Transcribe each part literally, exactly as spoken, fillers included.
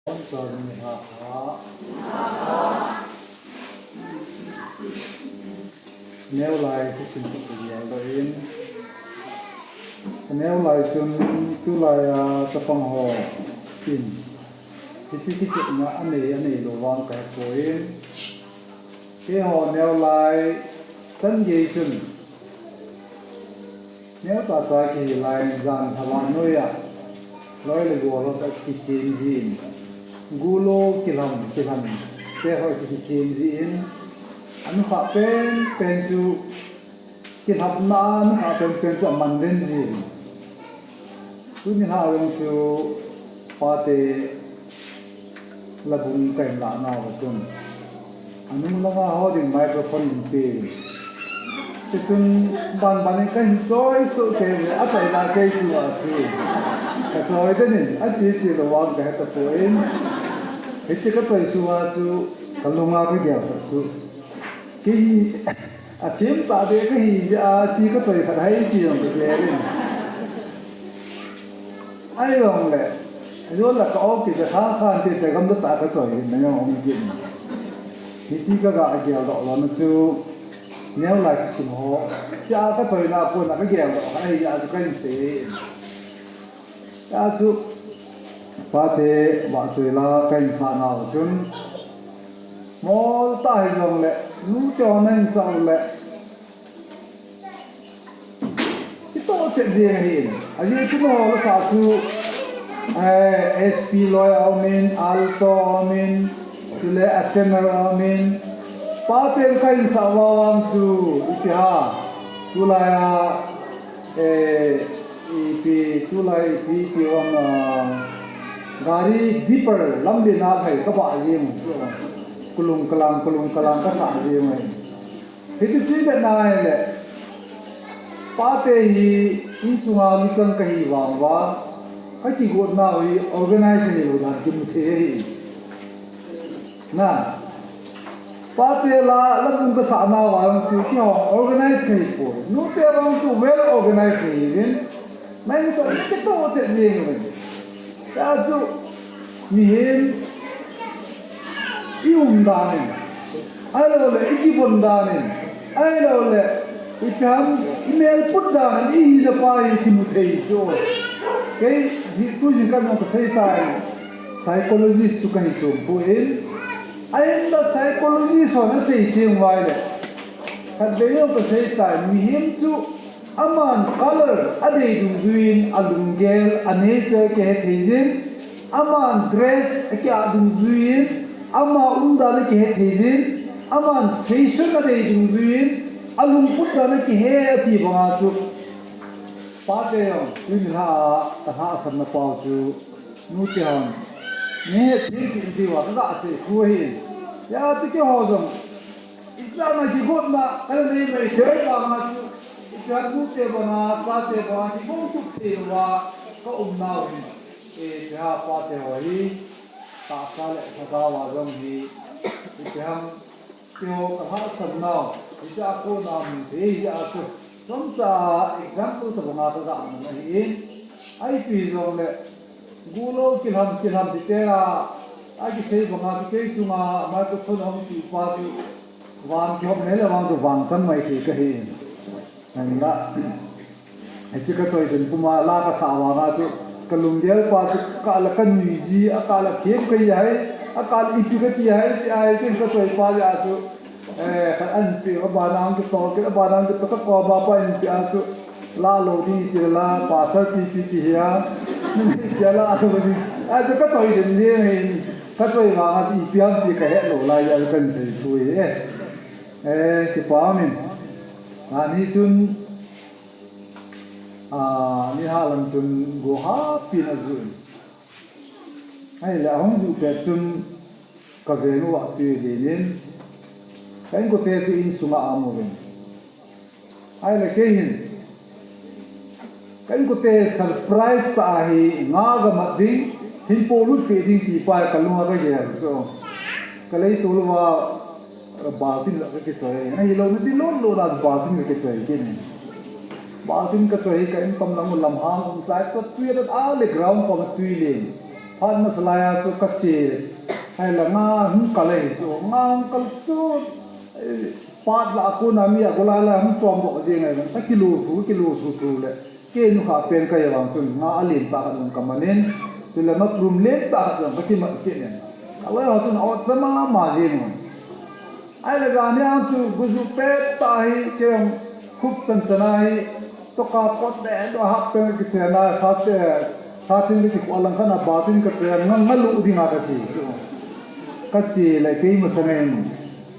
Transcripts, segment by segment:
Char ni ha ha. Neo lai kisim tu liang lo in. Neo lai chun tulai a chapang ho in. Hichi kichepna anei, anei lo vang ka he poi. Keiho neo lai chan gei chun. Neo tah tah kihi lai in jan thava noiya. Loi le gol ho kichem jin. Gulo kilham, kilham. Te ho kichem jin. Anu kha pen, pen chu. Kilhamna a, anu kha pen, pen chu aman den jin. Tuni ha jong chu pate labung kahin lah nauva chun. Anung langa ho ding microphone in pe. Chutun ban ban in kahin choi suh kei le, achai la kei chu a chu. Ka choi den in, achi chi lo vang ka he tapoi. Hichi ka choi suh a chu, ka lunga ka gel chu. Kei hi, athem tah beh ka hi jeh a, chi ka choi khat hai ti jong ka gel in. Ahijongle, ajo la ka ok ti ka kha khan ti te gam da ta ka choi na jong um kit. Hichi ka ga gel doh lona chu, neo lai kisim ho. Cha ka choi na pon a ka gel doh kha ahi a chu ka in sei. Achu, pate vahchoi la ka in sah nau chun. Mol tah hijongle, nu te hon na in sah u le. Kitoh chet jeng ahin. Ajeh chu nangho la sah chu, eh, S P loi a um in, alto a um in, chule a tenor a um in. Pate ka in sah vang chu, ipi ham. Tulai a, eh, ipi, tulai ipi, ipi vang, ah, gari dipper lamlen a thei ka bah jeng chu. Kulung kalang, kulung kalang ka sah jeng ahi. Hiti chu i vet na ahile, pate hi insunga luchang ka hi vang uva, ka kigotna u hi organize ahi lou dan kimu thei ahi. Na, pate la, labung ka sah nauva jong chu kihong organize ka hi poi. Nute vang chu well organize ka hi uvin. Nang sa kitoh chet jeng uvin. Tia chu mihem i um dan in, ahilouleh i kivon dan in, ahilouleh ipi ham i mel put dan in i hina pa hi kimu thei chu. Kei jih tu jing ka nung ka sei tai, psychologist chu ka hi chom poi. Ahinla psychologist hon asei cheng uva ahile, khatvei jong ka sei tai, mihem chu aman color adei dungjuiyin, alunggel, a nature kihe thei jin, aman dress akiah dungjuiyin, ama umdan akihe thei jin, aman fashion adei dungjuiyin, alungput dan akihe ati banga chu. Pate jong, tuni lha a, ka lhahsamna pau chu, nute hon, neihet thei kit diuva, ka ga sei khu ahi. Hijeh a chu keiho jong, ijat na kigotna, ka nei mai thei vanga chu, ijat nute banga, chate banga, kigong tup thei uva, ka um nau hi. E, tia pate ho hi, tahsa le lhagao a jong hi, iti ham, keiho ka lhahsam nau, ijat a kona mu thei, ijat a chu, chomcha example tabanga ka ga mun ahi in, ipi jongle, Gulo kilham, kilham ti te a, akisei banga chu kei chunga microphone hung ti pa chu, van kihop nei le vang chu vangchang mai thei ka hi. Hinla, hiche ka choi den puma la ka sah vanga chu, ka lunggel pa chu, akah la ka nui ji, akah la khem ka hi hai, akah la ipi ka ti hai, ti ahi, ken ka choi pa ja chu, Eh, khat ahin pe, abana hung kito, kit abana hung kito, ka koma pa ahin pe a chu, la lou ding ti la, pasal pi pi ti hi a, min ti la lou ding. A chu ka choi den jeng ahi, ka choi vanga chu ipi ham ti ka het lou lai a chu kahin sei thu ahi. Eh, kipa min. Ani chun, ah, ni halam chun go hapi na ju. Ahile ahung ju pet chun, ka veng uva tui linin, ka inkote chu insunga aum uvin. Ahile kei hin, ka inkote surprise tah a hi nga ga mat ding, hin polut peh ding ti pa hi ka lunga ka gel chu. Ka leitol uva, baltin la ka kichoi. Ahilou na ti lon lon a baltin ka kichoi kit in. Baltin ka choi hi ka in kam lang u lam hang um tai, chu tui a, a le ground koma tui len. Phat masa lai a chu ka che, ahile nga hung kal ahi chu, nga hung kal chu, eh, pat lah a kona mi a golai lai hung chom doh jeng ahi, ka kilo thu, kilo thu thu le, kei nu kha pen ka hi vang chun, nga alen tah khat jong ka man in, chule nga prum len tah khat jong ka kimat kit in. Ka loi ho chun a ot cha mama jeng un. Ahile jan hi ang chu guju pet tah hi, kei jong khup chan chan a hi, toka pot le do hap pen ka kichen a, sa te, sa tin ka kikhu a lang khat a ba tin ka chen, nga, nga lu ding a ka che chu. Ka che le kei masang in,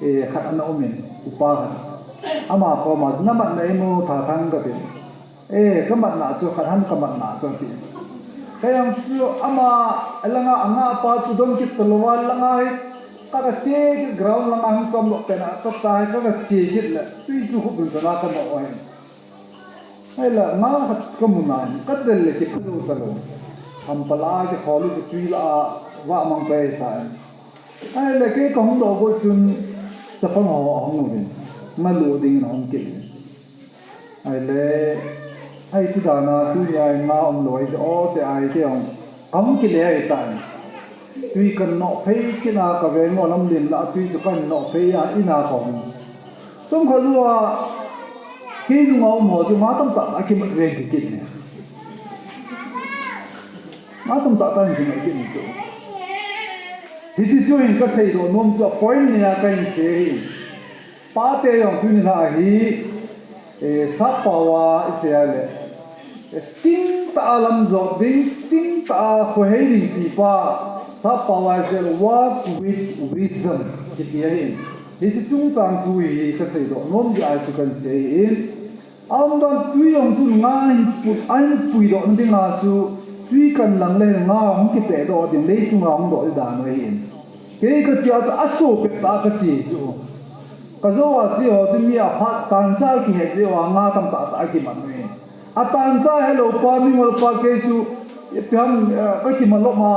eh, khat ana um in, upa khat. Ama koma, na mat na imu tha thang ka tin. Eh, ka matna chu, khat ham ka matna chu, ati. Kei jong chu ama, langa, anga pa chu dong kit talou a, langa hi, ka, ka che kit ground langa hung chom doh pen a, ka ta hi, ka, ka che kit le, tui chu khup in sana ka no ahi. Ahile, nga khat ka mu na, ka del le kiphalou talou. Hampal a kikhol u chu tui lah a, va mang pai ta. Ahile, kei ka hung doh go chun, chapang ho ahung uvin, nga lu ding in ahung kit in. Ahile, ahi tu dan a, tui a nga um lou ahi, o te ahi te ong, ka hung kile ahi tai. Tui kan noh phei kit a ka veng o lam lim lah a tui chu kan noh phei a in a ka hung. Chomkhat jou a, kei nung a um ho chu nga tamtah a kimat veng kit kit ne. Nga tamtah tah in kimat kit ne chu. Hiti chu hin ka seidoh nom chu a point ni a ka hin sei hi. Pate jong tuni lah a hi, eh, sap pao a i sei a le, eh, chingtah a lam jot ding, chingtah a khohei ding ti pa, sap pao a i sei a le, walk with wisdom, kiti ahi. Hiche chungchang thu hi ka seidoh nom jeh a chu kan sei in. Aumdan tui jong chu nga hin put, a hin puidoh na ding a chu, tui kan lang le nga hung kipehdoh ding, leichung a hung doh ding dan ahi in. Kei ka che a chu, a sopet tah a ka che chu. Ka jou a che ho chu mi a phat tancha kihet jeh uva nga tamtah tah a kimat u ahi. A tancha helou pa, mingol pa kei chu, ipi ham, eh, ka kimalom a,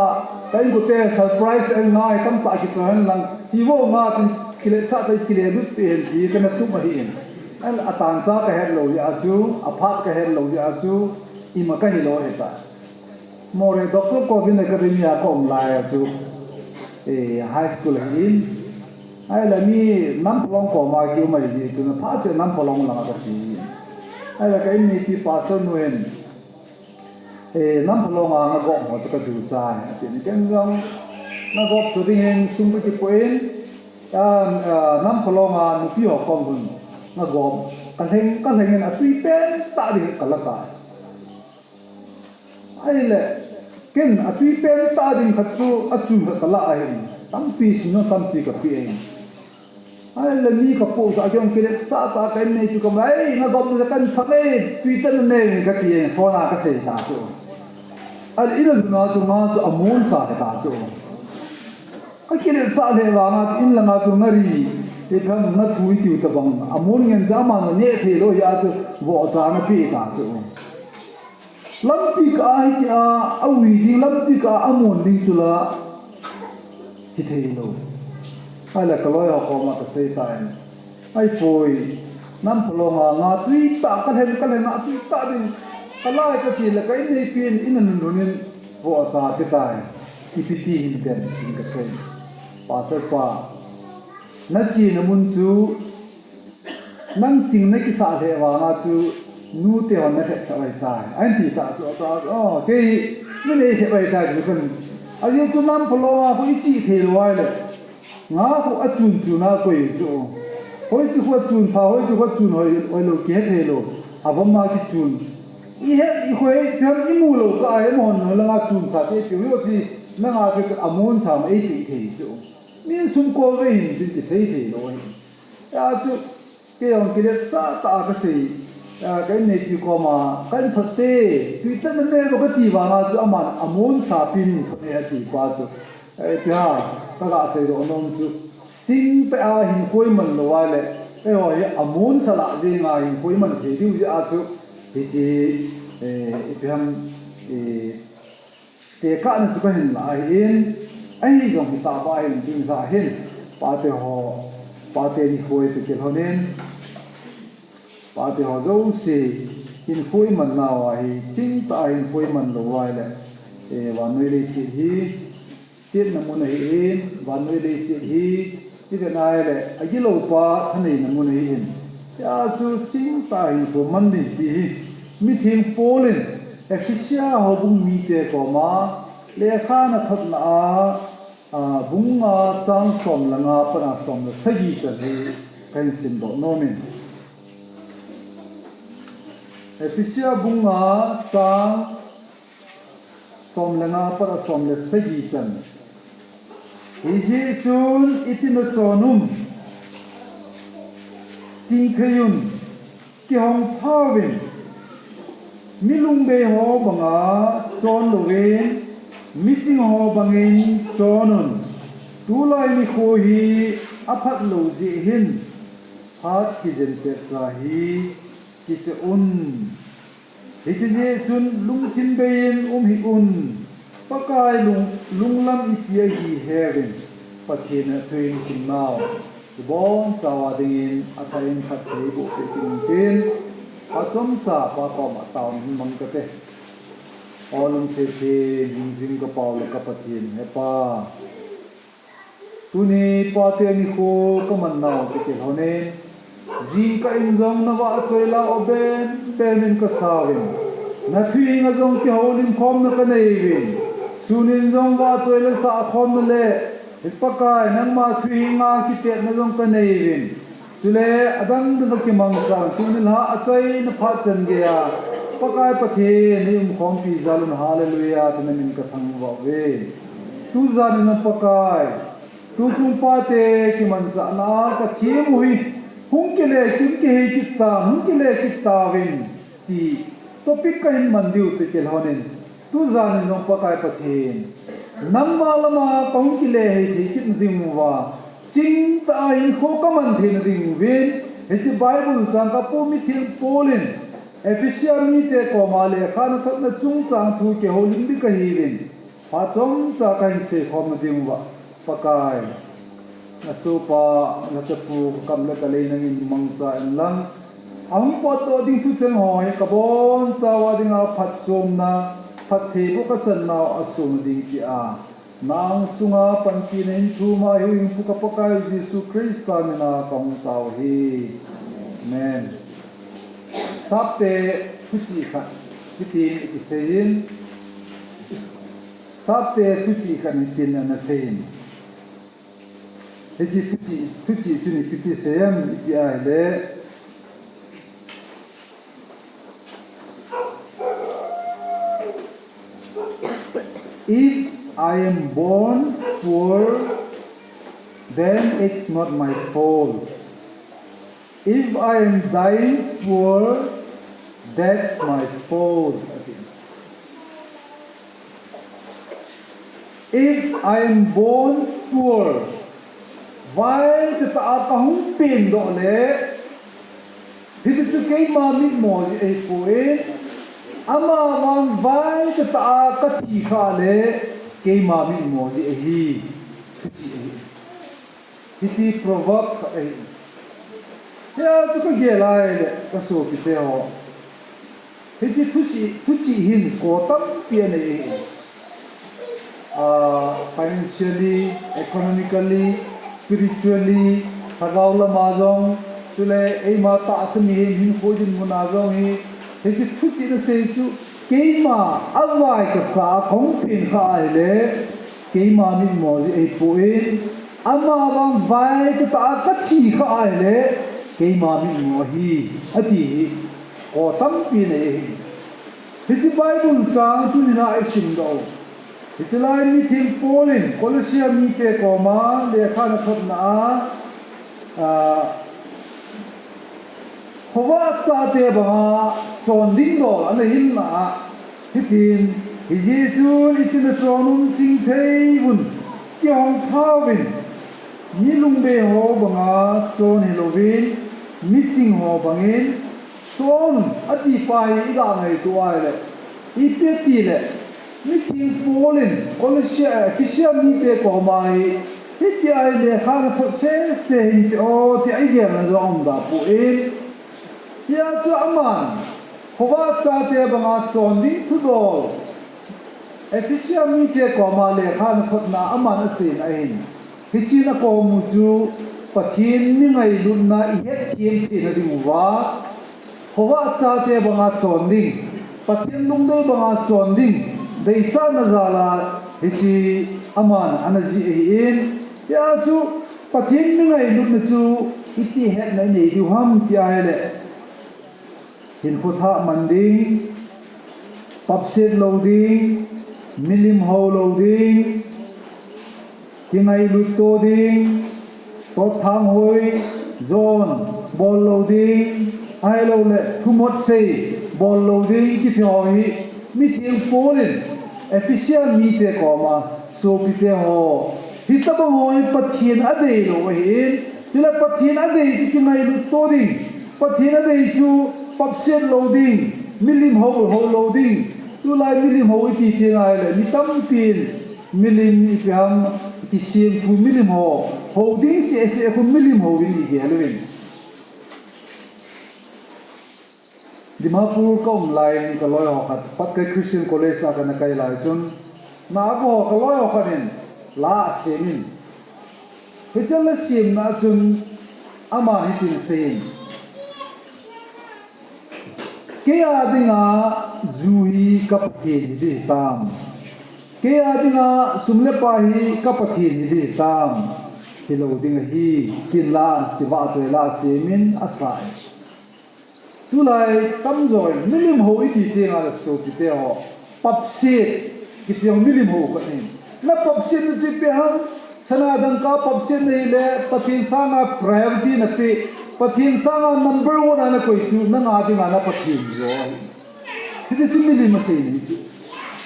ka inkote surprise a nga hi tamtah kichoi hen lang, ti vo nga tin kiletsah tah kile lut pi hen ti ka na tup ahi in. Ahile a tancha ka het lou jeh a chu, a phat ka het lou jeh a chu, ima ka hi lou ahi ta. Moreh Doctor Kovin Academy a ka um lai a chu, eh, high school ahi in. Ahile mi Namphalong koma kium ahi jeh chun, phat seh Namphalong lang a ka che. Ahile ka inneipi pastor nu hin, eh, Namphalong a nga gop ho chu ka ducha ahi, ati in. Ken jong nga gop chu ding hin sum ka kipoh in, ah, ah, Namphalong a nupi ho kom hun nga gop, ka lheng, ka lheng in a tui pen tah ding ka la tai. Ahile, ken a tui pen tah ding khat chu a chun khat ka la ahi. Tampi sin jong tampi ka pe ahi. Ahile mi ka poh sah a kei jong kiletsah tah a ka inneipi kom, "Ei, nga gop na kan thak e, tui tah na ne," ka ti ahi, phone a ka sei ta chu. Ahile in a lhun a chu nga chu a mon sa ta chu. Ka kiletsah lheh vang a chu in lang a chu nga ri, ipi ham nga thu i tiu tabang, a mon ngen jeh a man ne thei lou jeh a chu vohcha na pe ta chu. Lampi kah a hi tia, a ui ding, lampi kah a a mon ding chu la, hi thei lou. Ahile ka loi ho koma ka sei ta in. Ahipoi, Namphalong a nga tui tah ka lheng, ka lheng a tui tah ding. Ka la e ka ti le ka inneipi in, in a lhun lhun in, vohcha pe tai. Ipi ti hinte, tin ka sei. Pastor pa, na chena mun chu, nang ching na kisah lheh vang a chu, nute hon na lhep lhep ahi tai. Ahin ti ta chu, ta, oh, kei, mi nei lhep ahi tai, ti kan. Ajeh chu Namphalong a khu i che thei lou ahile. Nga khu a chun chun a koi chu. Hoi chu khu a chun pha, hoi chu khu a chun hoi, hoi lou kihe thei lou. A vom a kichun. I het, i hoi, i mu lou kah a, i mu hon lou langa chun sa te, ti ho chu, nanga chu a mon sa ma ei ti thei chu. Min sum kol ve hin tin kisei thei lou ahi. Hia chu, kei jong kiletsah tah a ka sei, a, ka inneipi koma, ka in thot te, tui tah na ne vo ka ti vang a chu aman a mon sa pi in thot e a ti pa chu. E, pi ha, ka ga seidoh nom chu. Chingtah a hinkho i man lou ahile, eiho hi a mon sa lah jeng a hinkho i man thei diu jeh a chu, hiche, e, ipi ham, e, tekahna chu ka hin la ahin, ahi jong hi tah ba hin ding la hin, pate ho, pate nikho chu kilhon in, pate ho jouse, hinkho i man nau ahi, chingtah a hinkho i man lou ahile, Eh, vannoi leiset hi, setna mun ahin, vannoi leiset hi, i vet nai le, agilou pa thaneina mun ahin. Tia chu chingtah hin thu man ding ti hi, mitheng Paul in, Ephesia houbung mite koma, lekha ana thotna a, a, bung nga chang som le nga pana som le sagi chan hi, kahin simdoh nom in. Ephesia bung nga chang som le nga pat a som le sagi chan. Hijeh chun iti nachon um, chingthei un, kihong phauvin, mi lungbei ho banga chon louvin, mi ching ho bangin chon un. Tulai nikho hi aphat lou jeh hin, phat kijen pet cha hi kiche un. Hiche jeh chun lungthim bei in um hih un. Pakai lung, lunglam ipi ahi heuvin. Pathen in athusim nau ibonchauva dingin athah in phatthei boh peh ding tin, achomcha Pa koma taona hin mang kate. O lungset theng, hingjing ka Pa le ka Pathen, He Pa, tuni pate nikho kaman nau toh kilhonin, jingkah in jong navahchoi la o bem bem in kasauvin, nathusei a jong kihoulim khomna kaneiuvin, sun in jong vahchoi le sah khomna le, Pakai, nangma thusei a kitetna jong kaneiuvin, chule adang dang a kimangchan, tuni la achaina phat chan geiya Pakai Pathen in umkhompi jal un, Hallelujah, tia namin kathangvah uve. Tujan in Pakai, tuchung pate kimanchahna a kathem u hi, hung kile, hung kihei kit tan, hung kile kit tauvin, ti topic kahin man diu toh kilhonin, tujan in jong Pakai Pathen, nangma lama kahung kile hei thei kit na diuva, chingtah a hinkho kaman theina diuvin, hiche Bible chang kapu mitheng Paul in Ephesia mite koma lekha ana thotna chungchang thu kihoulim ding kahiuvin, phat chomcha kahin seikhomna diuva, Pakai, nasopa, nachapu, kakam le kalei nangin mangcha inlang, ahung potdoh ding thucheng ho hi kabonchauva dinga phatchomna, phattheiboh kachan nau asoh ding tia, na-ang sunga panpina hin thum a hinkho ka Pakai Jesu Christa mina kahung tao ahi. Amen. Sapte thuchih khat hitin iti seiyin, Sapte thuchih khat hitin ana seiyin. Hiche thuchih, thuchih chun ipi ti seiyem iti ahile, if I am born poor, then it's not my fault. If I am dying poor, that's my fault. If I am born poor, vaichatah a kahung pengdoh le, hiti chu keima mitmo jeh ahipoi, amavang vaichatah a kathi khah le, keima mitmo jeh ahi. Hiche Proverbs khat ahi. Hia chu kagel a ahile, kasopite ho, hiche thuchih, thuchih hin kho tampi anei ahi. Ah, financially, economically, spiritually, lhagao lama jong, chule eima tahsa mihem hinkho dinmun a jong hi, hiche thuchih nasei chu, keima avai kasa a kahung peng khah ahile, keima mitmo jeh ahipoi, amavang vaichatah a kathi khah ahile, keima mitmo ahi, ati hi, kho tampi nei ahi. Hiche Bible chang tuni a isimdoh u, hiche lai mitheng Paul in Colossia mite koma lekha ana thotna a, ah, khovah chate banga chon ding dol ana hilna a, hitin, hijeh chun iti nachon um, chingthei un, kihong phauvin, mi lungbei ho banga chon hilouvin, mi ching ho bangin chon un, ati pa hi iga ngaito ahile, ipi atile, mitheng Paul in Colossia, Ephesia mite koma hi, hitia hi lekha ana thot sese hinte o, tia igelna jong aum da poi. Hia chu aman, khovah chate banga chon ding thudol, Ephesia mite koma lekha ana thotna aman aseina ahin, hichea koma chu Pathen mi ngailutna ihet them theina diuva, khovah chate banga chon ding, Pathen lungdei banga chon ding, deisahna jala hiche aman ana jih ahin, hia chu Pathen mi ngailutna chu iti hetna inei diu ham ti ahile, hinkho thah man ding, papset lou ding, milim hou lou ding, kingailut to ding, tot thang hoi, jon, bol lou ding, ahilouleh thumot sei, bol lou ding, kiti ho hi, mitheng Paul in, Ephesia mite koma, sopite ho, hitobang ho hi Pathen adei lou ahin, chule Pathen adei chu kingailut to ding, Pathen adei chu papset lou ding, milim hou, hou lou ding, tulai milim hou iti teng ahile, mi tampin, milim ipi ham, kisem thu milim ho, hou ding seh seh khu milim hou in igel uvin. Dimapur ka um lai in ka loi ho khat, Patkai Christian College a kana kai lai chun, na ko ho ka loi ho khat in, la asem in. Hiche la semna chun, ama hitin asei in. Kei a dinga ju hi ka Pathen hi ding tam. Kei a dinga sum le pai hi ka Pathen hi ding tam. Hilou ding ahi, tin la asem a chun la asem in asah e. Tulai tamjo in, milim hou iti teng ahile sopite ho. Papset, kiti ho milim hou khat ahi. Na papset na chu ipi ham, sana dangka papset na hile, Pathen sanga priority na pe, Pathen sanga number one a na koi chu, nanga dinga na Pathen jo ahi. Hiti chu milim asei ni chu.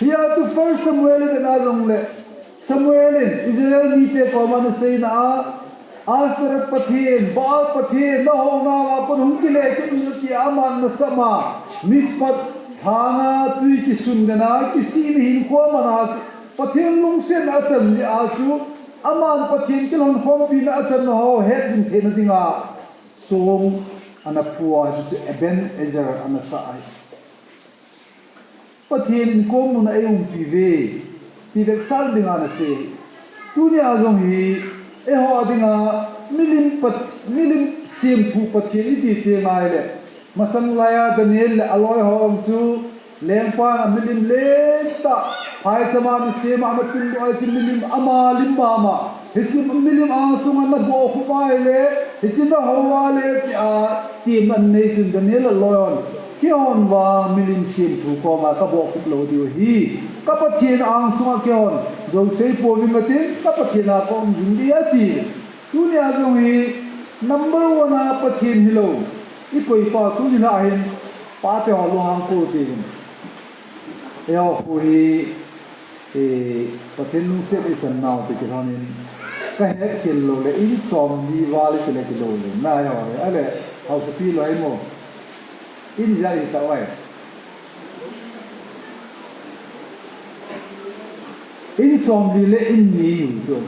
Hia chu First Samuel i vet na jongle, Samuel in Israel mite koma ana seina a, Astarot Pathen, Baal Pathen, na houna a kon hung kile kit un tia aman ana sam a, Mizpah lhanga twi kisun den a, kisih na hinkho aman a, Pathen lungsetna achan jeh a chu, aman Pathen kilhon khompina achan ho hetjing theina dinga, song ana phu a, hichu Eben Ezer ana sah ahi. Pathen in kom muna eiumpi uve, ti vetsah dinga ana sei. Tunia jong hi, eiho dinga, milim Pat-, milim semthu Pathen iti teng ahile, masang laiya Daniel le aloi ho chu, lengpan amilim lentah, phaichama ana sem a, ana tundoh a chu milim ama lim mama. Hiche milim angsunga na bohkhup ahile, hiche na hou a le tia, temna anei chun Daniel le aloi hon. Keihon vang milim semthu koma ka bohkhup lou diu ahi. Ka Pathen angsunga keihon jou sei pouving katin, ka Pathen a ka um jing ding ati. Tunia jong hi number one a Pathen hilou. I koipa tuni lah hin, pate ho lunghang pou uvin. Eiho khu hi, eh, Pathen lungset i chan nau ti kilhon in, ka hetkhel lou le, in somli val i kile kilou le, na eiho le, ale, haosapi lou ahi mo. In ijat i tah uve. In somli le in ni u chu.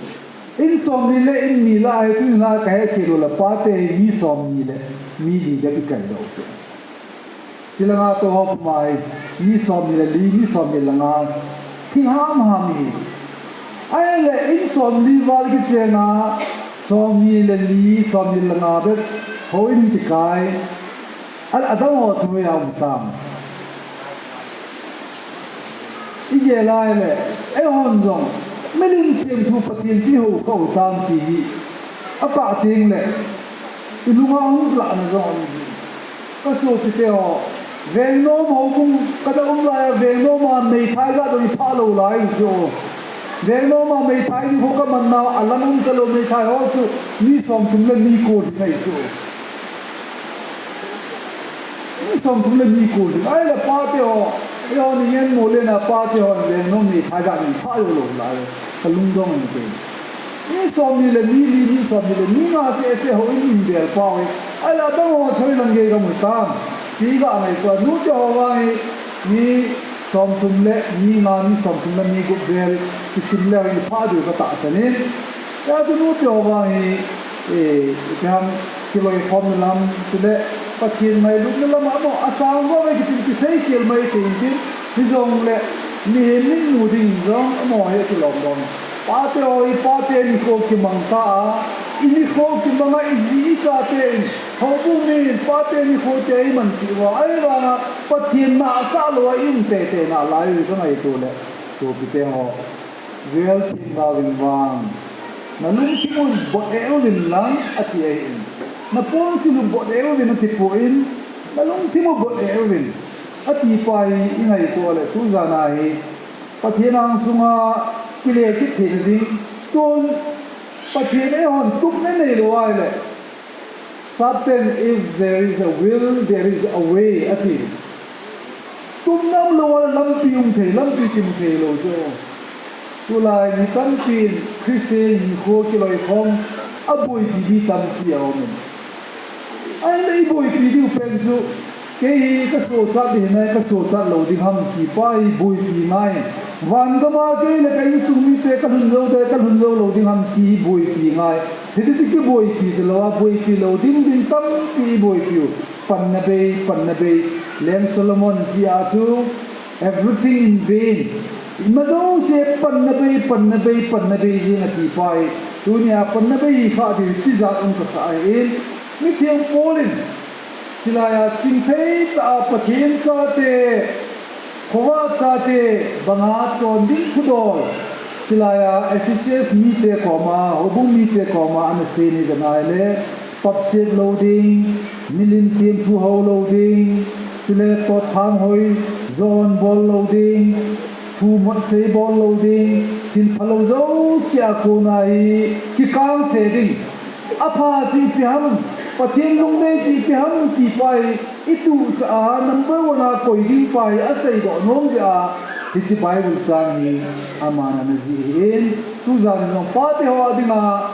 In somli le in ni lah a hi tuni lah a ka hetkhel u le pate hi mi somni le mi li bep i kai lou chu. Chilanga tou ho puma hi mi somni le li, mi somni le nga. Thing ham ham hi. Ahile in somli val kicheng a, somni le li, somni le nga bep houin kikai. Al adang ho thu hoiya um tam. I gel a ahile, eihon jong, milim semthu Pathen chu i hou kha u tam ti hi, apah teng le, i lunga hung lahna jong um ji. Ka sopite ho, Vengnom houbung, ka da um laiya Vengnom a meithai ga jong i phah lou lai chu. Vengnom a meithai ni ho ka man nau, alang um talou meithai ho chu, mi somthum le mi ko ding ahi chu. Mi somthum le mi ko ding. Ahile pate ho, eihon i ngen mo le na pate hon Vengnom meithai ga jong i phah lou lou lai. Ka lungdong in te. Mi somni le mi li, mi somni le mi nga seh seh houin in bel pau hi. Ahile adang ho chu hoilang gei gam u tam. Ti ga ngai chu nute ho vang hi mi somthum le mi nga, mi somthum le mi gup bel kisim le i phah diu ka tahsan in. Hia chu nute ho vang hi, eh, ipi ham kiloikhomna lam, chule Pathen ngailutna lam a mo, asang vang hi kitin kisei khel mai teng tin, hijongle Mihem mitmu ding jong amaho hi kilom dom. Pate ho hi pate nikho kimang ta a, i nikho kimang a i ji i chate in, houbung mi in pate nikho te i man kit uva, ahivanga Pathen nahsah lou a i um teitei nalai u ka ngaito le. Sopite ho, Joel themgao in vang, na lungthim u bot e uvin lang ati ahin. Na ponsil u bot e uvin ati poi, na lungthim u bot e uvin ati pa hi i ngaito le tujan a hi Pathen angsunga kile kit theina ding, tun Pathen eihon tupna nei lou ahile, Satan, if there is a will, there is a way, ati. Tupna um lou a lampi um thei, lampi kimu thei lou chu. Tulai mi tampin Christian hinkho kiloikhom a boipi mi tampi a um in. Ahile i boipi diu pen chu, kei hi ka sochat ding hinai, ka sochat lou ding ham ti pa hi boipi ngai. Van gam a kei le ka insung mite ka lhun jou ding, ka lhun jou lou ding ham ti hi boipi ngai. Hiti chu kiboipi talou a, boipi lou ding ding tampi i boipi u. Panna bei, panna bei. Leng Solomon jia chu, everything in vain. Ima jouse panna bei, panna bei, panna bei jing ati pa hi. Tunia panna bei hi kha ding tijat um kasa ahin. Mithiang Paul in, chilai a chingthei tah a Pathen chate, khovah chate banga chon ding thudol, chilai a Ephesus mite koma, houbung mite koma ana sei ni dan ahile, papset lou ding, milim semthu hou lou ding, chule totthang hoi, jon bol lou ding, thu mot sei bol lou ding, thil phalou jouse a kona hi kikangse ding. Apha chu ipi ham, Pathen lungdei chu ipi ham ti pa hi, i tuchah a number one a koi ding pa hi aseidoh nom jeh a, hiche Bible chang hi aman ana jih ahin, tujan jong pate ho a dinga,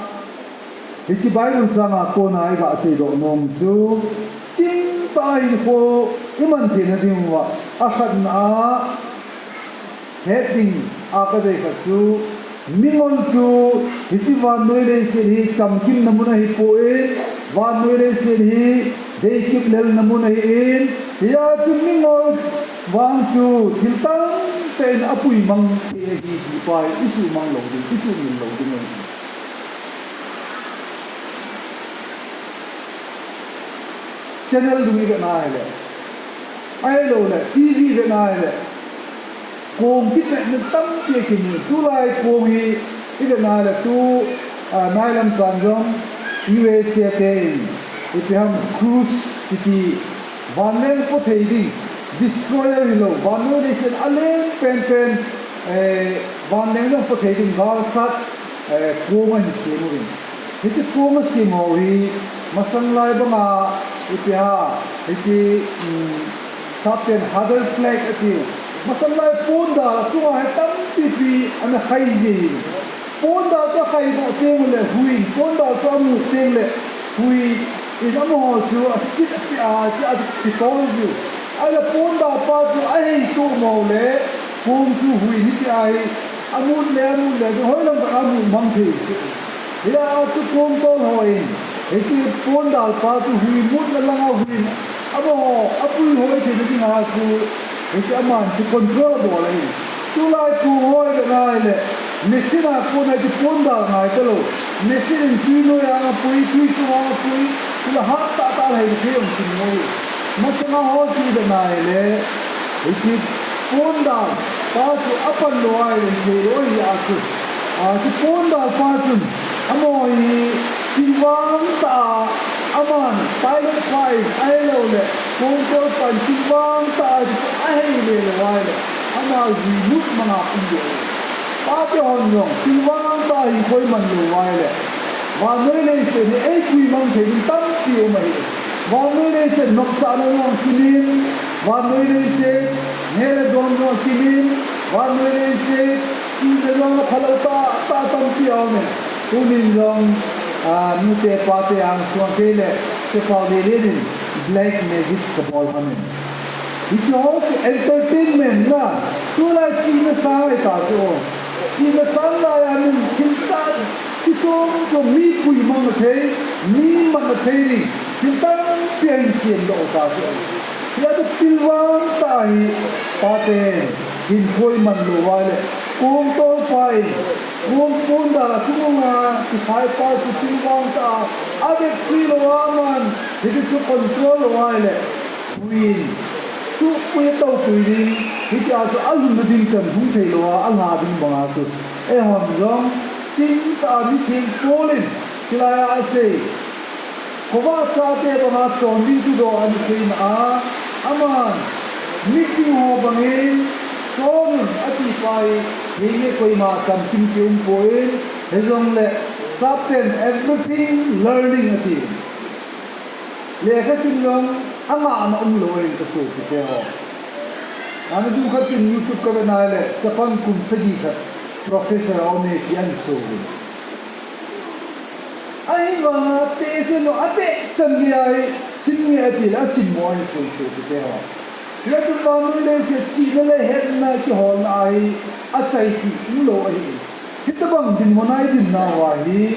hiche Bible chang a kona i ga seidoh nom chu, chingtah a hinkho i man theina ding uva, akhatna a, het ding a ka dei khat chu, mingol chu hiche vannoi leiset hi chamkimna mun ahipoi, vannoi leiset hi deikip lelna mun ahin, hia chu mingol vang chu thil tamtah in apui mang thei ahi ti pa hi i suhmang lou ding, i suhmil lou ding ahi. Channel dung i vet na ahile, ahilouleh T V i vet na ahile, kong kitetna tampi akimu. Tulai kong hi i vet na ahile tu, ah, nailam chan jong U S A te in, ipi ham cruise kiti, vanleng po thei ding, destroyer hilou, vannoi leiset a leng penpen, eh, vanleng jong po thei ding galsat, eh, kong ahin sem uvin. Hiche kong asem ho hi, masang lai banga, ipi ham, hiche, um, Sap ten Huddersfield flag atiu. Masang lai pondal chunga hi tampipi ana khai ji. Pondal chu akhaidoh teng le huiyin, pondal chu amut teng le huiyin amaho chu askit api a, chu akitol jiu. Ahile pondal pa chu ahei toh mo le, kong chu huiyin hiti ahi, amut le, amut le, hoilam tah a amut mang thei. Hia chu kong tol hon, hiche pondal pa chu hui mutna langa huiyin, amaho, apui hoi theina dinga chu, hiche aman chu control abol ahi. Tulai kong ho i vet na ahile, machine a kona chu pondal ngai talou. Machine in twi noi a apui, twi chunga apui, chule hat tahtah lhai thei jong kimu. Masanga ho chu i vet na ahile, hiche pondal pa chu apan lou ahile thei lou ahi a chu. A, chu pondal pa chun, amaho hi, thil vang tah a, aman, pilot pa in, ahilouleh, kong tol pa in, thil vang tah a, chu ahei le lou ahile, ama jui mut manga um le. Pate hon jong, thil vang tah a hinkho i man lou ahile, vannoi leiset hi eipui mang thei ding tampi um ahi. Vannoi leiset nopsahna jong kimin, vannoi leiset neh le don jong kimin, vannoi leiset chihna jong aphalou tah, tah tampi aume. Tunin jong, ah, nute pate angsunga kei le, Kipao Lelen in black magic kabol hon in. Hiche ho chu entertainment na, tulai chihna sang ahi ta chu. Chihna sang lai a min thil tah, kichom chom mi pui mang na thei, mi mat na thei ding, thil tampi ahin semdoh ta chu. Hia chu thil vang tah hi, pate Hinkho iman lou uva ahile, kong tolpa in, kong punda chunga kikhai pa chu tilvang tah a, avet sui lou a aman, hiti chu control lou ahile, huiyin, suhpui toupui ding, hitia chu alhunna ding chan hung thei lou a, alha ding banga chu. Eihon jong, chingtah a mitheng Paul in, hilai a asei. Khovah chate banga chon ding thudoh ana seina a, aman, miching ho bangin, chon un ati pa hi, hinge koima chamkim kium poi, hijongle, sapten everything learning ati. Lekha sim jong, angahna umlou ahin kasopite ho. Ana ding khat in YouTube kavet na le, chapang kum sagi khat, professor a um e ti ana sei in. Ahivanga tesen u ateh chan gei ahi, sim nge ati le, asim mo ahi poi sopite ho. Hia chu vannoi leiset chihna le hetna kiholna ahi, achaipeh umlou ahi. Hitobang dinmun a idin nauva hi,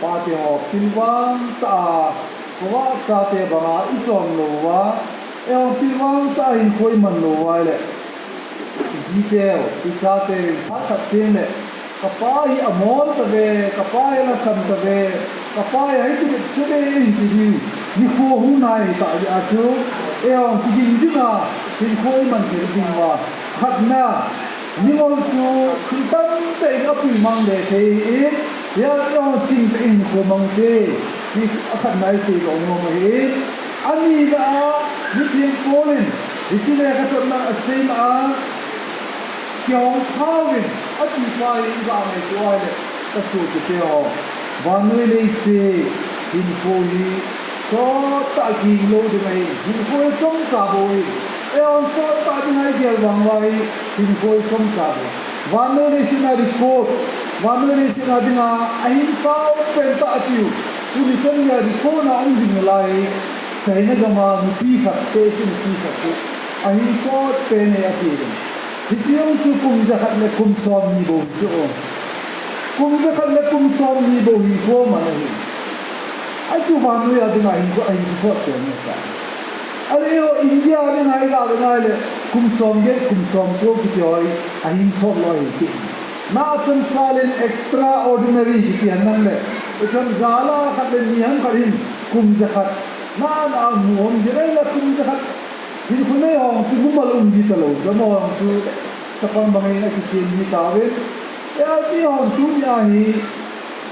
pate ho pilvang tah a, khovah chate banga ichon lou uva, eihon pilvang tah a hinkho iman lou uva le, ijiteu, ichateu in phat khat teng le, kapa hi amon tave, kapa hi lhasam tave, kapa hi hiti le chule in ti diu, nikho hung nai tah jeh a chu, eihon kiging jing a, hinkho iman thei ding uva, khatna, mingol chu thil tamtah in apui mang le thei in, hia eihon chingtah in hinkho mang te, ti akhatna isei doh nom ahi. Anina a, mitheng Paul in, hiche lekhathotna aseina a, kihong phauvin, ati pa hi iga ngaito ahile, kasopite ho. Vannoi leiset, hinkho hi, sottah kihing lou ding ahi, hinkho hi chomcha bou ahi. Eihon sottah ding a igel vang uva hi, hinkho hi chomcha bou. Vannoi leiset a record, vannoi leiset a dinga, ahinsao pentah atiu. Tuni chan geiya record na um ding nalai, China gam a nupi khat, tesi nupi khat chu, ahinsao pen e ati ding. Hiti jong chu kum jakhat le kum somni bou chu. Kum jakhat le kum somni bou hinkho man ahi. Achu vannoi a dinga hinkho, ahinsao pen e ta. Ahile eiho India a dinga iga ve ngai le, kum somget, kum somko kiti ho hi, ahinsao lou ahi ti. Nachamsa le extraordinary kiti henlang le, ichan jala khat le ni ham khat hin, kum jakhat. Na, na, mu um ji le kum jakhat. Hinkho nei ho chu mumal um ji talou, jamo ho chu chapang bangin akichem ji tauvin. Hia ti ho tunia hi,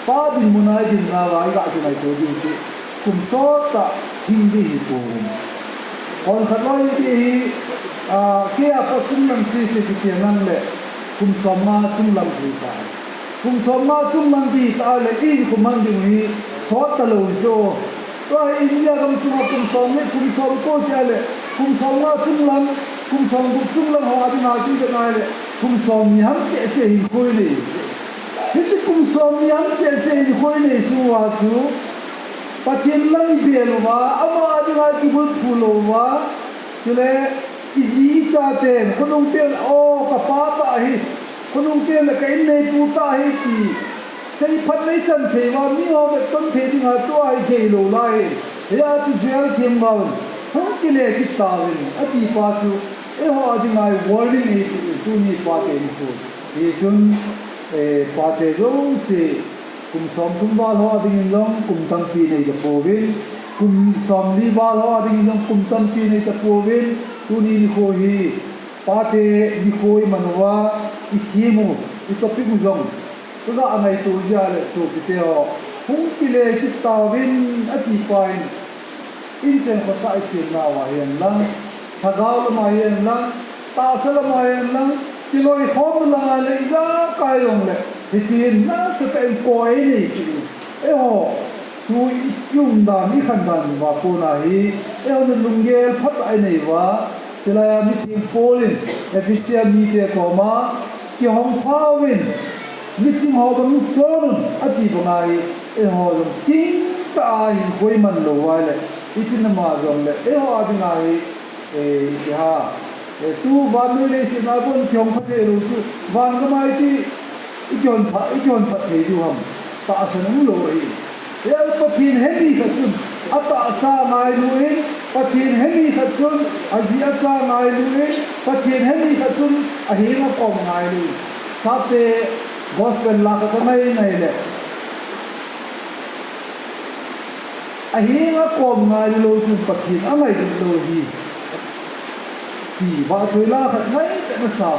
pa dinmun a idin nauva iga kingaito diu chu, kum sottah hing ding hi poi. Hon khat loi ti hi, a, kei a pat chunglang sese kiti henlang le, kum somnga chunglang thei ta. Kum somnga chunglang ti ta le, ihinkho man ding hi sot talou chu. Tua hi India gam sunga kum som le kum somko tia le, kum somnga chunglang, kum somgup chunglang ho a dinga chu vet nai le, kum somni ham sese hinkho inei. Hiti kum somni ham sese hinkho inei sunga chu, Pathen lam ibel uva, ama a dinga kibulphu lou uva, chule, iji ichaten, khonung ten, o, kapa tah ahi, khonung ten le ka inneipu tah ahi ti, seiphatna ichan thei uva, miho vetton thei dinga tua hi gei lou lai. Hia chu jail them uva, hung kile kit tauvin, ati pa chu, eiho a dinga warning ahi ti, tuni pate nikho. Hichun, eh, pate jouse, kum somthum val ho a dingin jong kum tampi nei tapouvin, kum somli val ho a dingin jong kum tampi nei tapouvin, tuni nikho hi pate nikho iman uva, ithem u, itopic u jong, kaga ngaito jeh a le sopite ho, hung kile kit tauvin ati pa in, Inchen khosah isemnauva hihen lang, lhagao lama hihen lang, tahsa lama hihen lang, kiloikhomna langa le ijakai jongle, hiche hin nasatah in koi einei kit u. Eiho, tu i, iumdan, ikhandan uva kona hi, eihon lunggel phatah inei uva, chulaiya mitheng Paul in, Ephesia mite koma, kihong phauvin, miching ho bang chon un, ati banga hi, eiho jong chingtah a hinkho iman lou uva le, iti nama jongle, eiho a dinga hi, eh, iti ham, eh, tu vannoi leiset a bon kihong pha thei lou chu, van gam a iti, ikihon pha, ikihon pha thei diu ham, tahsan umlou ahi. Hia Pathen hemi khat chun, atahsa ngailu in, Pathen hemi khat chun aji acha ngailu in, Pathen hemi khat chun ahenga kom ngailu in. Chate gospel la khat angai ngai le. Ahenga kom ngailu lou chun Pathen angailu lou hi. Ti vahchoi la khat ngai tah nasa.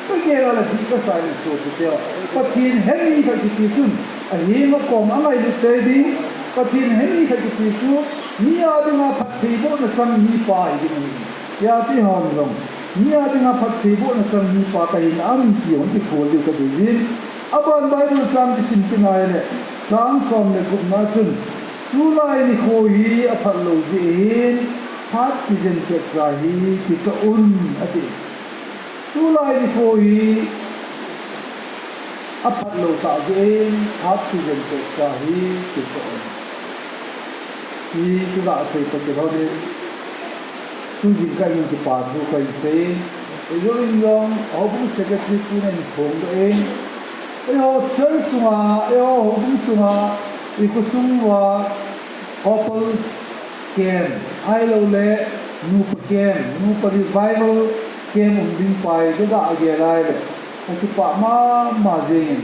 Kagel a le dih kasa in sopite. Pathen hemi khat kiti chun ahenga kom angailu tei ding. Pathen hemi khat kiti chu mi a dinga phattheibohna chang mipa hi ding ahi. Tia ti hon jong. Mi a dinga phattheibohna chang mipa kahi nam ti hon kikhol diu kadei jin. Aban Bible chang kisim ti ngai le. Chang som le gupna chun. Tulai nikho hi aphat lou jeh hin, phat kijen pet cha hi kichoh un, ati. Tulai nikho hi aphat lou tah jeh hin, phat kijen pet cha hi kichoh un. Hi kagah sei toh kilhon in, tujing kahin kipa thu kahin sei. Eiho in jong, houbung secretary pu in ahin phongdoh in, eiho church sunga, eiho houbung sunga, i khosung uva, couples camp, ahilouleh nupa camp, nupa revival camp um ding pai, kagah gel a ahile, kakipah mama jengin.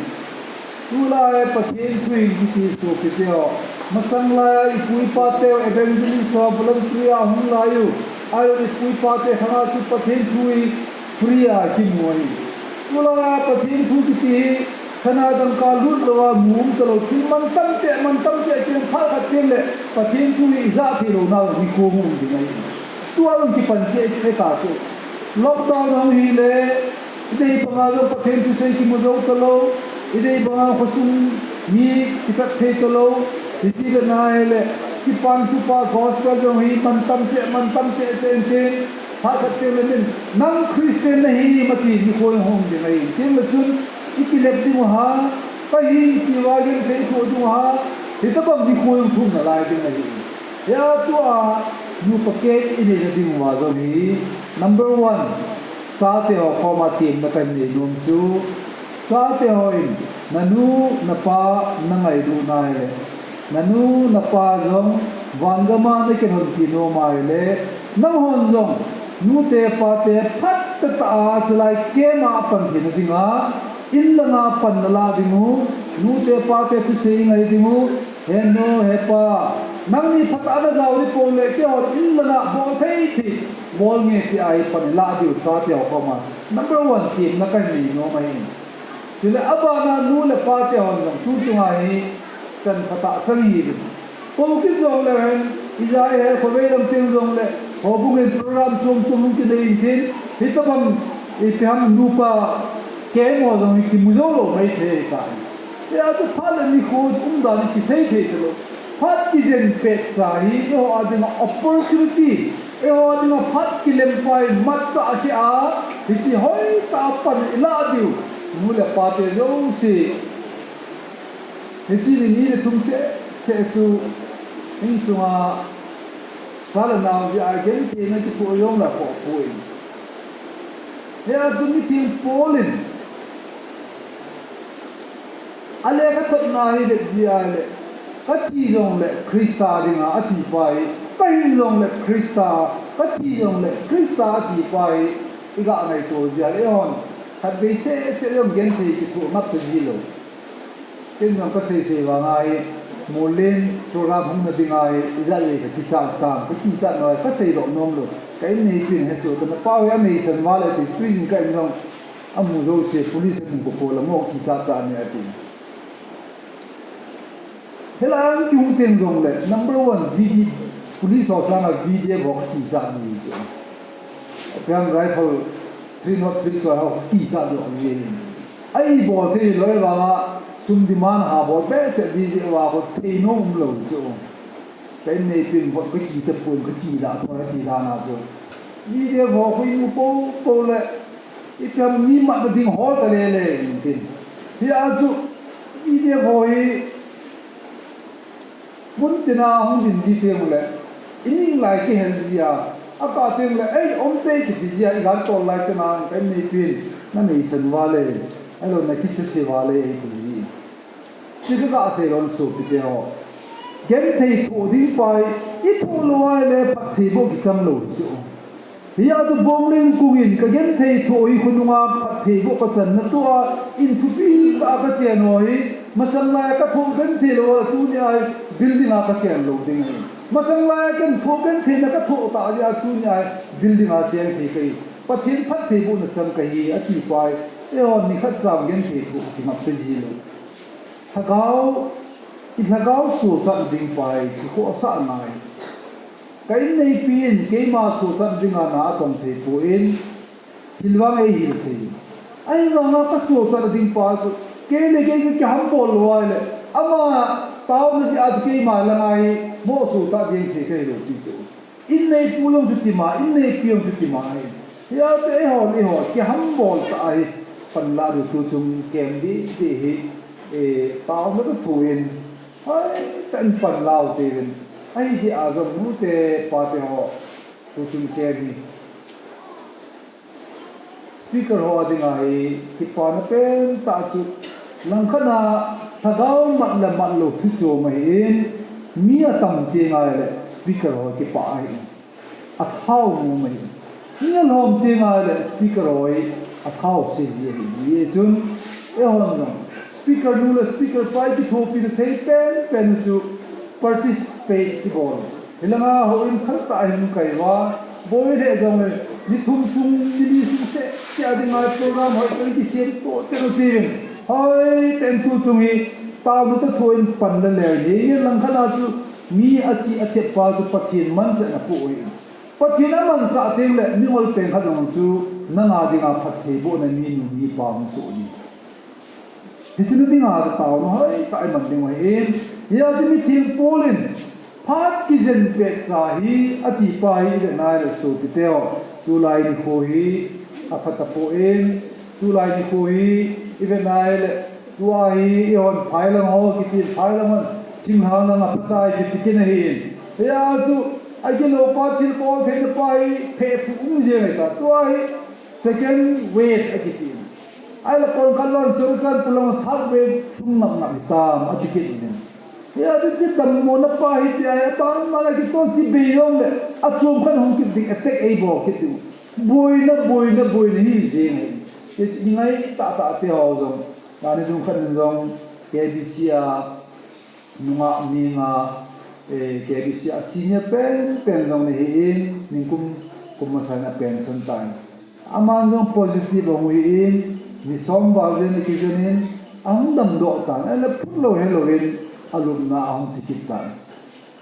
Tulai Pathen thu in kiti sopite ho. Masang lai a ipu ipa teu evangelist ho volunteer a hung lai u. Ahilou ipu ipa te khanga chu Pathen thu hi free a kimu ahi. Tulai a Pathen thu kiti hi sana dangka lut lou a mu um talou, thil mantam cheh, mantam cheh, cheh phat khat teng le Pathen thu hi ijah thei lou nau nikho um ding ahi. Tua jong kipan cheh cheh ta chu. Lockdown ahung hi le, idei banga jong Pathen thusei kimu jou talou, idei banga khosung mi kichat thei talou, hiche le nai le, kipan thupa gospel jong hi mantam cheh, mantam cheh cheh in tin, phat khat teng le min, nang Christian nahi mati nikho hung ding ahi, tin le chun, ikilep ding u ham, kahi iti uva genthei thoh ding u ham, hitobang nikho hung thum nalai ding ahi. Hia tua, nupa camp inei na ding uva jong hi, number one, chate ho koma temna kahin nei nom chu, chate hon, nanu, napa, nangailut nai le, nanu, napa jong, van gama nakinhon ti nom ahile, nanghon jong, nute pate phatah a chulai camp a pan theina dinga, in langa pan nalah ding u, nute pate thusei ngai ding u, He nu, he pa, nangni phatah a najao ding pon le, keihon in langa bol thei thei, bol nge ti ahi pan ilah diu chate ho koma. Number one, temna kahin nei nom ahi. Chule abana nu le pa te hon jong, tu chunga hi, chan phatah chang hi ding. Kou kit jong le hen, ijai he, khovei lam teng jong le, houbung in program chom chom hung kinei in tin, hitobang, ipi ham nupa, camp ho jong hi kimu jou lou mai thei tai. Hia chu phat le nikho umdan kisei thei talou. Phat kijen pet cha hi eiho a dinga opportunity, eiho a dinga phat kilem pai matcha ahi a, hiche hoitah a pan ilah diu. Nu le pa te jouse. Hiche ni ni le thum seh seh chu insunga cha le nao jeh a gentheina kipui jong la kho pui. Hia chu mitheng Paul in A lekhathotna hi vet jia le, ka thi jongle Christa dinga ati pa hi, ka hin jongle Christa, ka thi jongle Christa ati pa hi, i ga ngaito jia le hon, khatvei seh seh jong genthei kithoh ngap ta ji lou. Ken jong ka sei sei vang a hi, Molin program hung na ding a hi, ijat le ka kichat tam, ka kichat nau, ka sei doh nom lou. Ka inneipin he su, ka na pau hi a meisan val e ti, tuijin ka in jong, Amu jouse, police amu ko ko la mo kichat chat ni ati. Hilai a kihung teng jongle, number one, V D, police ho sanga V D F ho kichat ni chu. Apiang rifle, three nought three chu ho kichat jo ni. Ai bol thei loi vanga, sum demand ha bol behseh ji ji va ko thei nom um lou chu. Ka inneipin vot ka kicha pon ka kilah pon ka kilah na chu. V D F ho khu imu po po le. Ipi ham mi mat na ding hol ta le le in tin. Hia chu V D F ho hi mun tina hung din ji teng le. I ning lai kihel jia. A ka teng le, ei, om te kiti jia, i gan tol lai chana, ka inneipin. Na neisan vale. Ahilou na kicha se vale, ei ti ji. Ti ka ga sei lon sopite ho. Genthei thoh ding pai, I thoh lou ahile phattheiboh kichang lou chu. Hia chu Bawnglen kung in ka genthei thoh hi khonunga phattheiboh ka channa tua in thupi tah a ka chen ho hi, masang lai a ka thoh genthei lou a tunia hi building a ka chen lou ding ahi. Masang lai a ken thoh gentheina ka thoh tah jeh a tunia hi building a cheng thei ka hi. Pathen phattheibohna chang ka hi, ati pa hi. Eihon nikhat chang genthei thoh kingap ta ji lou. Lhagao, i lhagao sochat ding pa hi, chi khoh sah ngai. Ka inneipi in keima sochat dinga na atong thei poi, hil vang eihil thei. Ahivanga ka sochat ding pa chu, kei le kei ka kihambol lou ahile, ama taona jeh a chu keima langa hi, mo sochat jeng thei ka hilou ti chu. Inneipu jong chu tima, inneipi jong chu tima hi. Hia chu eiho, eiho, kihambol tah ahi, panla diu tuchung kem didi hi, eh, taona ka thu in, hoitah in panla u tivin. Ahi jeh a jong nute, pate ho, tuchung kem hi. Speaker ho a dinga hi, kipana pen tah chu, langkhat a lhagao mat le mat lou thu chom ahin, mi atam teng ahile speaker ho kipah ahi. Athao nom ahi. Mi alhom teng ahile speaker ho hi athao se ji ahi. Hijeh chun, eihon jong, speaker nu le speaker pa i kithopina thei pen pen u chu participate kibol. Hilanga houin khat tah hin kai uva, boi le jong le, ni thum sung, ni li sung seh seh a dinga program hoitah in kisem toh chet u tivin. Hoitah in tuchung hi, taona toh thu in pan le le hi, ngen langkhat a chu, mi achi athep pa chu Pathen manchah na pu u hi. Pathen amanchah teng le, mingol pen khat jong chu, nanga dinga phattheibohna mi nu mi pa hung soh ding. Hiche na dinga chu taona hoitah a iman ding u ahin, hia chu mitheng Paul in, phat kijen pet cha hi, ati pa hi, i vet nai le sopite ho. Tulai nikho hi, apha tapon, tulai nikho hi, i vet nai le, tua hi, eihon phailang ho, kiti phailang hon, thinglhang lang apha tai, kiti kit ahin. Hia chu, agilou pa thilbol theina pa hi, phephu um jeng ahi ta. Tua hi, second wave akiti. Ahile konkhat lang Churachandpur lang third wave lhung ngap ngap hitam, ati kit in. Hia chu chi dammona pa hi tia hi, aban mala kitol chi bei jong le, achom khat hung kit ding attack eibol kit ding. Boina, boina, boina hi jeng ahi. Ti ngai tah tah te ho jong. Tuni dung khat in jong K B C a nungah mi nga, eh, K B C a senior pen pen jong nahin, ningkum kum masa in apension tai. Aman jong positive ahung hi in, ni som val jen akijen in, ahung damdoh tan, ahile phut lou helou in, alupna ahung thi kit tan.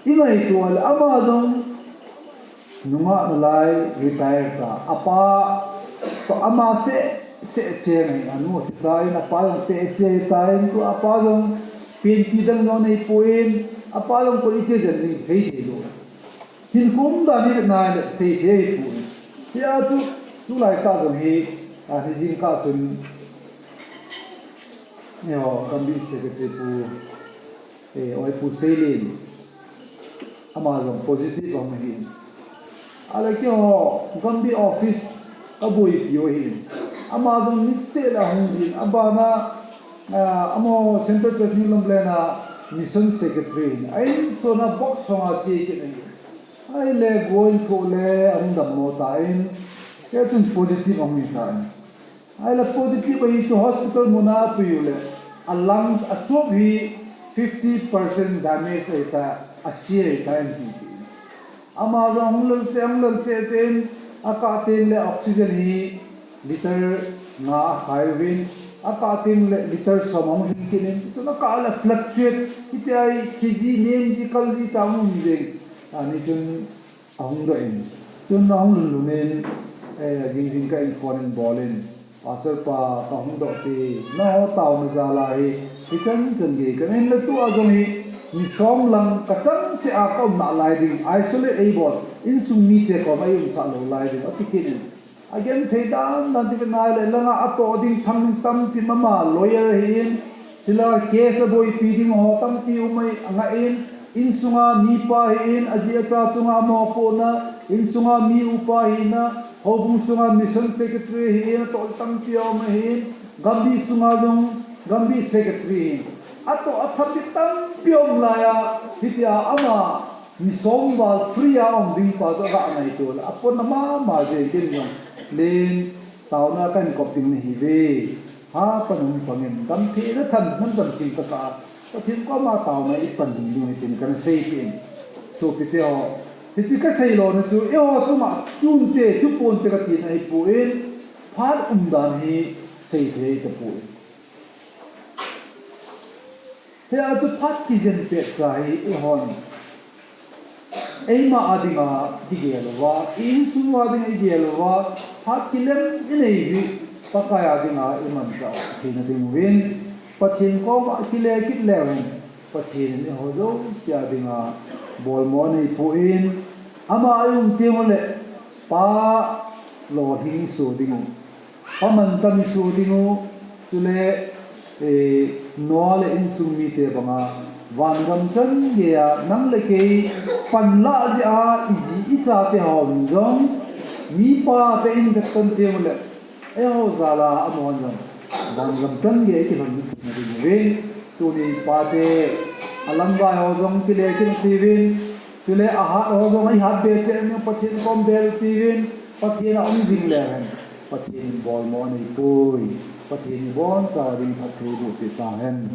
I ngaito le ama jong nungah nalai retire ta, apa, to ama seh seh cheng ahi, anu thi tan, apa jong tehse ahi tan, tu apa jong penpi dang jong neipon, apa jong koi iti jen ding sei thei lou. Hinkho umdan i vet nai le seithei ahipoi. Hia chu, tulai tah jong hi, a, hijing kah chun, eiho, Gambih Secretary Pu, eh, Oi Pu Seilin, ama jong positive ahung hi. Ahile keiho, Gambih office, kaboipi u ahi. Ama jong niseh le ahung jin, abana, a, amaho Central Church New Lambulane a Mission Secretary ahin. A insung a box sunga che kit ahi. Ahile, go in ko le, ahung dammo tan, kei chun positive ahung hi tan. Ahile, positive ahi chu hospital muna apui u le, a lungs achop hi fifty percent damage ahi ta, ase ahi ta, ahin ti. Ama jong ahung lel cheh, ahung lel cheh cheh in, akah teng le oxygen hi liter nga akhai uvin, akah teng le liter som ahung lhing kit in, chun akah le fluctuate, hitia hi kiji, nem ji, kal ji ta ahung um jeng. Ani chun ahung doh in, chun ahung lhun lhun in, eh, jing jing kah in phone in bol in, Pastor pa, kahung doh te, nangho taona jal a hi, hichan chan gei kahin, le tua jong hi, ni som lang kachangseh a kaum nalai ding, isolate eibol, insung mite koma eiumsah lou lai ding, ati kit in. Agenthei dan dan ti vet nai le, langa atoh ding thang ding tampi mama lawyer ahin, chule case aboipi ding ho tampi um ahi, angah in, insunga mipa ahin, aji acha chunga mopohna, insunga mi upa ahina, houbung sunga mission secretary ahin, atoh tampi aum ahin, Gambih sunga jong Gambih secretary ahin. Atoh athampi tampi aum laiya, hitia ama ni som val free a um ding pa chu aga ngaito le, aponna mama jeh in ken jong len taona kahin kop ding nahiuve. Ha, pan um pangin, gamthei na than, nan gamthei kasa a, Pathen koma taona ipan ding ding ahi tin kana seipeh in. Sopite ho, hiche kasei lona chu, eiho chunga chunte, chuponte katina ahipoi, phat umdan hi seithei tapoi. Hia chu phat kijen pet cha hi eihon eima a dinga igel uva, i insung uva dinga igel uva, phat kilem inei hi Pakai a dinga imanchah theina ding uvin, Pathen koma kile kit leu hen, Pathen in eiho jouse a dinga bolmo aneipoi, ama a i um teng uleh, Pa lolhing iso dingu, Pa mantam iso dingu, chule, eh, Noah le insung mite banga, vangam chan geiya nang le kei panlah jeh a iji ichate hon jong, mipa te in katon teng uleh, eiho jal a amahon jong vangam chan geiya ikilhon theina ding uve. Tuni pate, alangvai ho jong kile kit utiuvin, chule ahat ho jong ihat be cheh uvin, Pathen kom bel utiuvin, Pathen a um jing leu hen, Pathen in bolmo aneipoi, Pathen in iboncha ding phatthei boh peh tahen.